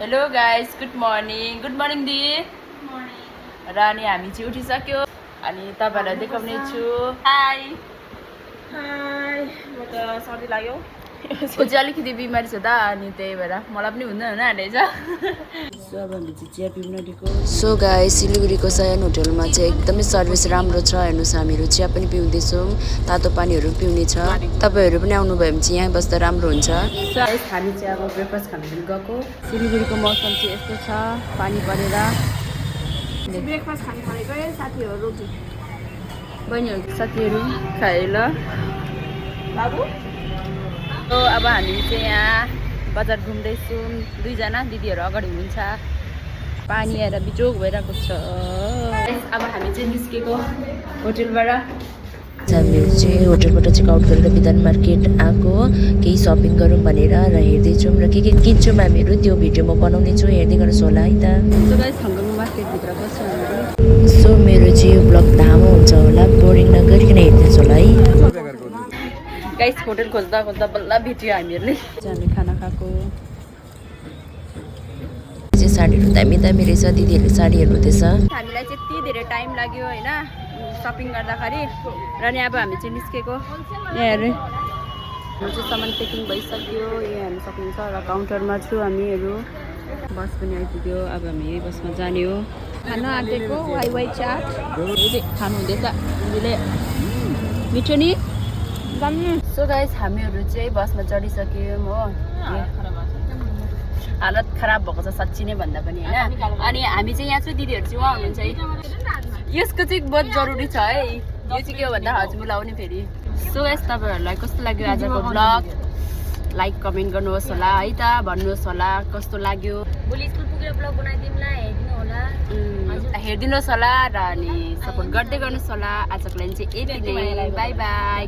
Hello guys, good morning दी। र अनि हामी चाहिँ उठिसक्यो अनि तपाईहरुलाई देखाउने छु। हाई हाई, म त सर्दी लाग्यो। ऊ चाहिँ अलिकति बिमारी छ त अनि त्यही भएर मलाई पनि हुँदैन आँटेछ। सो अब हामी चाहिँ चिया पिउन आँटेको। सो गाइस, सिलगढीको सयान होटलमा चाहिँ एकदमै सर्भिस राम्रो छ। हेर्नुहोस्, हामीहरू चिया पनि पिउँदैछौँ, तातो पानीहरू पिउने छ। तपाईहरु पनि आउनुभयो भने चाहिँ यहाँ बस्दा राम्रो हुन्छ। गाइस, हामी चाहिँ अब ब्रेकफास्ट खान गएको। सिलगढीको मौसम चाहिँ यस्तो छ, पानी परेर। ब्रेकफास्ट खान थालेको साथीहरू रोटी बहिनीहरू साथीहरू खाए ल बाबु। अब हामी चाहिँ यहाँ बजार घुम्दैछौँ। दुईजना दिदीहरू अगाडि हुनुहुन्छ। पानी आएर बिजोग भइरहेको छ। अब हामी चाहिँ निस्केको होटलबाट। हामीहरू चाहिँ होटलबाट चेकआउट गरेर विधान मार्केट आएको केही सपिङ गरौँ भनेर र हेर्दैछौँ र के किन्छौँ हामीहरू त्यो भिडियो म बनाउने छु, हेर्दै गर्नुहोस् होला है त। सो गाइस, हङकङ मार्केटभित्र बस्छौँ हामीहरू। सो मेरो चाहिँ यो ब्लग लामो हुन्छ होला, बोरिङ नगरिकन हेर्दैछु होला है गाइस। होटल खोज्दा खोज्दा बल्ल भेट्यो हामीहरूले। हामी खाना खाएको साडीहरू दामी दामी रहेछ। दिदीहरूले साडी हेर्नुहुँदैछ। हामीलाई चाहिँ यति धेरै टाइम लाग्यो होइन सपिङ गर्दाखेरि। र नि अब हामी चाहिँ निस्केको यहाँहरू। हाम्रो चाहिँ सामान पेकिङ भइसक्यो। यहाँ हेर्नु सक्नुहुन्छ र काउन्टरमा छु हामीहरू। बस पनि आइपुग्यो। अब हामी यही बसमा जाने हो। खाना आँटेको वाइ चाट खानु हुँदैछ दिदीले। मिठो नि। सो गाइस, हामीहरू चाहिँ बसमा चढिसक्यौँ हो। हालत खराब भएको छ साँच्ची नै भन्दा पनि होइन। अनि हामी चाहिँ यहाँ छु, दिदीहरू चाहिँ उहाँ हुनुहुन्छ है। यसको चाहिँ बहुत जरुरी छ है। यो चाहिँ के हो भन्दा हजमुला आउने फेरि। सो गाइस, तपाईँहरूलाई कस्तो लाग्यो आजको ब्लग? लाइक कमेन्ट गर्नुहोस् होला है त। भन्नुहोस् होला कस्तो लाग्यो। भोलि स्कुल पुगेर ब्लग बनाइदिउँला, हेर्दिनु होला। हेरिदिनुहोस् होला र अनि सपोर्ट गर्दै गर्नुहोस् होला। आजको लागि चाहिँ यति नै। By by.